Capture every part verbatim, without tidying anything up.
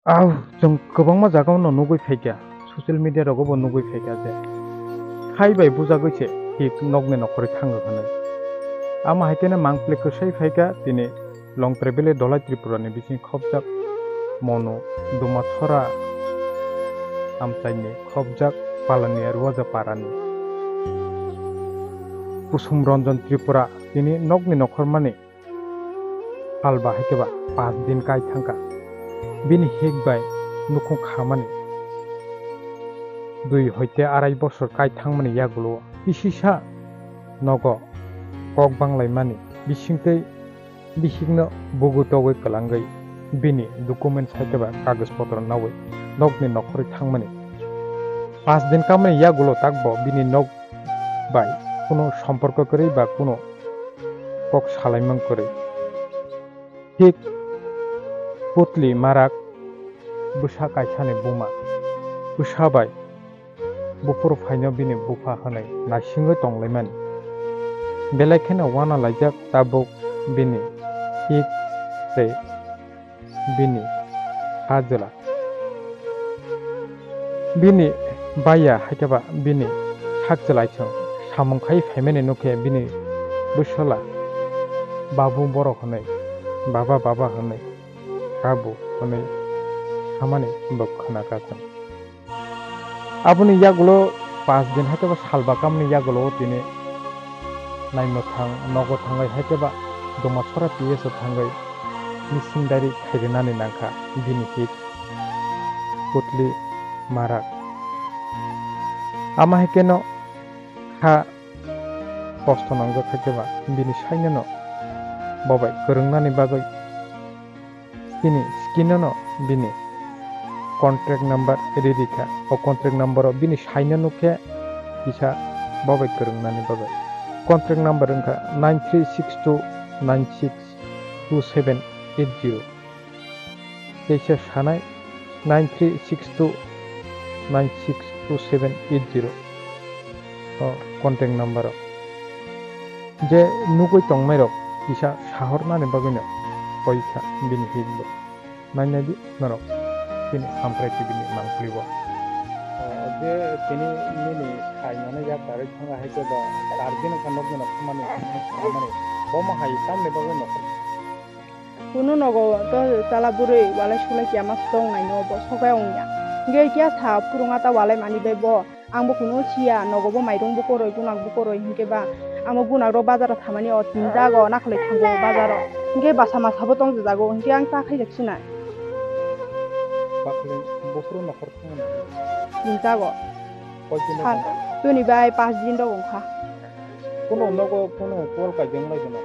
Au, chwng kwbangma jagao no nugwi phaikha, social media rogo bo nugwi phaikha je hai bai bujagwi se hik nokni nokhorwi thango hwnwi. Ama hai kheno mangpili kwsai phaikha tini Longtrai Valley Dholai Tripura ni bising khopjak Monu Dumasora amchaini khopjak Palania Ruaja Parani Kusum Ranjan Tripura tini nokni nokhormani Salba hai khe ba paanch din kai thangkha. Bini hik bai nukhung khamani dui hoite arai bosor kai thangmani yagulo kisisa nogo kok banglaimani bisingtwi bihikno bugu togwi kwlangwi bini document hai khe ba kagoj potro nawi nokni nokhorwi thangmani. Paanch din kamani yagulo takbo bini nok bai kuno somporko kwrwi ba kuno kok salaimang kwrwi. Thik Putli Marak bwsa kaisani buma, bwsa bai buphuru phaino bini bupha hwnwi naisingwi tonglaimani. Belai kheno wana laijak tabuk bini thik tei bini ha jwla. Bini baiya hai khe ba bini sak chwlai chwng samung khai phaimani nukhe bini bwsala babu borok hwnwi, baba baba hwnwi, kabu hwnwi samani bo khwnakha chwng. Aboni yagulo paanch din hai khe ba salba kamni yagulo tini naimwthang nogo thangwi hai khe ba Domasora P S o thangwi mising dari khairwnani nangkha bini hik Putli Marak. Ama hai kheno kha kosto nangjak hai khe ba bini sainano bo bai kwrwngnani bagwi bini screen-o no bini contract number ri rikha. O contract number-o bini saino nukhe kisa bo bai kwrwngnani bagwi. Contract number wngkha nine three six two nine six two seven eight zero. Teisa sanai nine three six two nine six two seven eight zero. O contact number-o. Je nugwi tongnairok kisa sahornani bagwino koi kha bini hikbo. Nainai di norok bini Samprai T V ni mangpili bo. O, je tini nini sai nani yak dari thangla hai khe ba tar bini kha nokni no thumani thangmani bo ma hai tamni bagwi nokho. Kunu nogo to chala bwrwi walai sulai kiya ma tong nai no bo sokai ongya. Hingke kiya sa phurunga ta walai mani bai bo. Ang bo kunu siya, nogo bo mairung bo koroi, gunak bo koroi, hinkhe ba ang bo gunak rok bazar o thamani o tin jago nakhwlai thango bazar o, hinkhe basa masa bo tongjajago, hinkhe ang ta khaijak sinai. Bakhli buphuru nokhor thangmani? Tin jago. Koi din? Sal, toni bai pas din rok wngkha. Kuno nogo kuno call kaijak lai gana?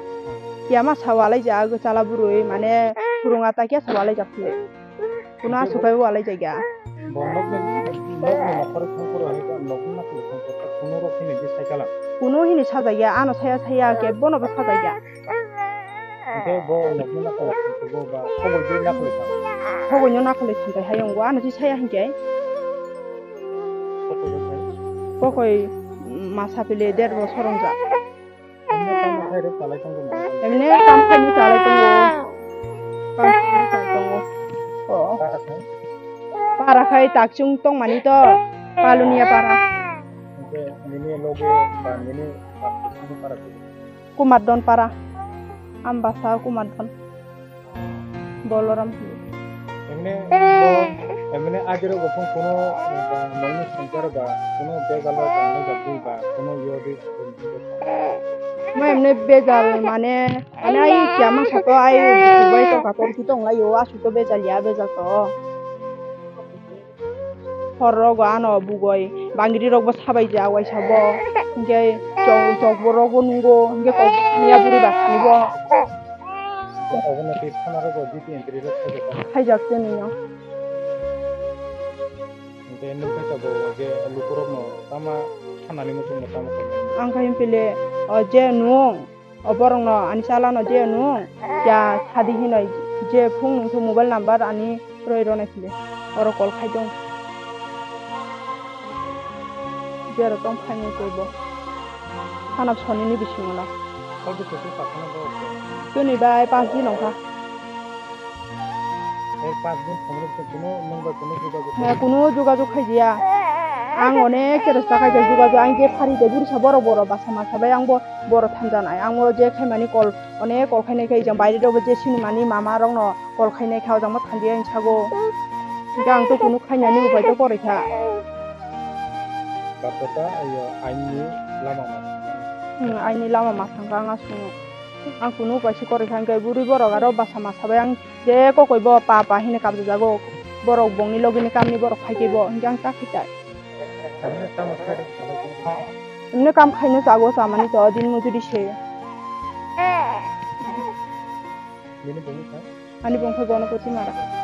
Kiyama sa walai jak chala bwrwi mane phurunga ta kiya sa walai jak phile. Kuno aswk khe walai jagya. Bo nokni, nokni nokhorwi thangphuru hai khe nokni nakhwlai thangphuru kuno rok hini je sai kala. Kuno hini sajagya, ano saya saya khe bono bo sajagya. Hingke bo nokni nakhwlai thangphuru ba khoboi je nakhwlai thang. Khoboi no nakhwlai thangkai hai wngo, ano je saya hinkhe. Khoboi je sai. Khoboi masa pile der bosor wngjak. Emne tamo khairok chalai tongo na? Emne kam khaini chalai tongo. Kam khaini chalai tongo. O. Para khai? Para khai takchung tongmani to. Palunia para. Hingke nini loge ba nini para khai? Kumar Don para. Ambasa Kumar Don. Boloram. Emne bo, emne agirok bo phone kuno, ba, nokni songchar ba, kuno bejal rok tongmani ba, ba, kuno yo di. Mo emne bejal mane, mane ai kiyama sato ai bubai to kator ki tong lai yo, asu to bejal ya, bejal to. Hor rogo ano bugoi bangri rok bo sabai ja waisa bo, hinkhe chok, chok bo rok bo nungo, hinkhe kok miya buri ba sani bo. Obono tei thana rogo D P entry rok khaijak. Khaijak tei nini. Hinkhe nung khe tabuk je lukurokno tama thanani muchungno tamo khaijak. Ang khe himpile o je nung. O borokno ani chalano je nwng ya sadi hinoi je phung nwng khe mobile number ani roi rwnai phile oro call khai tong. Jero tong phaimung tei bo. Hanap sonini bisingo no. Tini bai pas din ongkha. Kunu jogajog khaijaya. Ang onek chesta khaijak jogajog, ang je phari de bursa borok borok basa masa bai ang bo borok thanjanai. Ang o je khaimani kol, onek kol khainai khe ejang baire rok bo je sinimani mama rokno kol khainai kha, ojang bo thanjaya hinwi sago. Hingke ang to kunu khainani upai to kwrwi kha. Bapata, ayo, aini lama ma. Hmm, aini lama ma thangkha ang aswk. Ang kunu upai se kwrwi kha, hingke bwrwi borok aro basa masa bai ang je kokoi bo pa pa hino kabjajago. Borok bongni logini kamni borok phaikhe bo, hingke ang ta khitai. Emne kam khaino chago, chamani to din mujuri se. Ani bongkha Ganapati Mara.